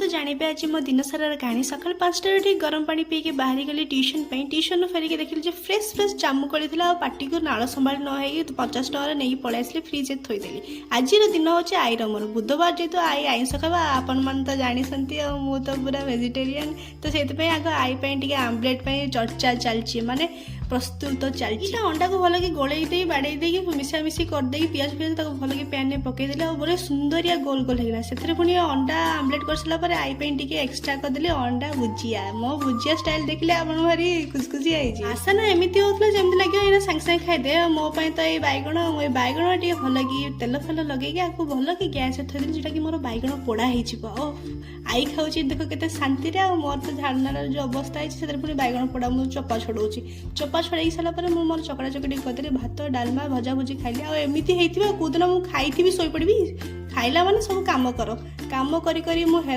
ଚାଲନ୍ତୁ ଜାଣିବେ ଆଜି ମୋ ଦିନସାରାର କାହାଣୀ। ସକାଳ 5ଟାରୁ ଉଠି ଗରମ ପାଣି ପିଇକି ବାହାରି ଗଲି ଟ୍ୟୁସନ୍ ପାଇଁ। ଟ୍ୟୁସନ୍ରୁ ଫେରିକି ଦେଖିଲି ଯେ ଫ୍ରେଶ୍ ଫ୍ରେଶ୍ ଜାମୁକୋଳି ଥିଲା ଆଉ ପାଟିକୁ ନାଳ ସମ୍ଭାଳି ନ ହେଇକି 50 ଟଙ୍କାରେ ନେଇକି ପଳେଇ ଆସିଲି, ଫ୍ରିଜ୍ରେ ଥୋଇଦେଲି। ଆଜିର ଦିନ ହେଉଛି ଆଈର ମୋର। ବୁଧବାର ଯେହେତୁ ଆଈ ଆଇଁଷ ଖାଇବା, ଆପଣମାନେ ତ ଜାଣିଛନ୍ତି, ଆଉ ମୁଁ ତ ପୁରା ଭେଜିଟେରିଆନ୍। ତ ସେଇଥିପାଇଁ ଆଗ ଆଈ ପାଇଁ ଟିକେ ଆମ୍ଲେଟ୍ ପାଇଁ ଚର୍ଚ୍ଚା ଚାଲିଛି, ମାନେ ପ୍ରସ୍ତୁତ ଚାଲିଛି। ଏଇଟା ଅଣ୍ଡାକୁ ଭଲକି ଗୋଳେଇ ଦେଇ, ବାଡ଼େଇ ଦେଇକି, ମିଶାମିଶି କରିଦେଇକି, ପିଆଜ ଫିଆଜ ତାକୁ ଭଲକି ପ୍ୟାନ୍ରେ ପକେଇଦେଲି ଆଉ ବଢ଼ିଆ ସୁନ୍ଦରିଆ ଗୋଲ ଗୋଲ ହେଇଗଲା। ସେଥିରେ ପୁଣି ଅଣ୍ଡା ଆମ୍ଲେଟ୍ କରିସାରିଲା ପରେ ଆଈ ପାଇଁ ଟିକେ ଏକ୍ସଟ୍ରା କରିଦେଲି ଅଣ୍ଡା ଭୁଜିଆ। ମୋ ଭୁଜିଆ ଷ୍ଟାଇଲ୍ ଦେଖିଲେ ଆପଣ ଭାରି ଖୁସଖୁସି ହେଇଛି। ଆଶା ନା ଏମିତି ହଉଥିଲା, ଯେମିତି ଲାଗିବ ଏଇନା ସାଙ୍ଗେ ସାଙ୍ଗେ ଖାଇଦେ। ଆଉ ମୋ ପାଇଁ ତ ଏଇ ବାଇଗଣ, ମୁଁ ଏଇ ବାଇଗଣ ଟିକେ ଭଲକି ତେଲ ଫେଲ ଲଗେଇକି ଆକୁ ଭଲକି ଗ୍ୟାସ୍ରେ ଥୋଇଦେଲି, ଯେଉଁଟାକି ମୋର ବାଇଗଣ ପୋଡ଼ା ହେଇଯିବ। ଓ ଆଈ ଖାଉଛି ଦେଖ କେତେ ଶାନ୍ତିରେ, ଆଉ ମୋର ତ ଝାଡ଼ନାର ଯେଉଁ ଅବସ୍ଥା ହେଇଛି, ସେଥିରେ ପୁଣି ବାଇଗଣ ପୋଡ଼ା ମୁଁ ଚୋପା ଛଡ଼ଉଛି। ଚୋପା ଛଡ଼େଇ ସାରିଲା ପରେ ମୁଁ ମୋର ଚକଡ଼ା ଚକଡ଼ି କରିଦେଲି, ଭାତ, ଡାଲମା, ଭଜା ଭୁଜି ଖାଇଲି। ଆଉ ଏମିତି ହେଇଥିବ, କେଉଁଦିନ ମୁଁ ଖାଇଥିବି ଶୋଇପଡ଼ିବି। ଖାଇଲା ମାନେ ସବୁ କାମ କର, କାମ କରି କରି ମୁଁ ହଇରାଣ।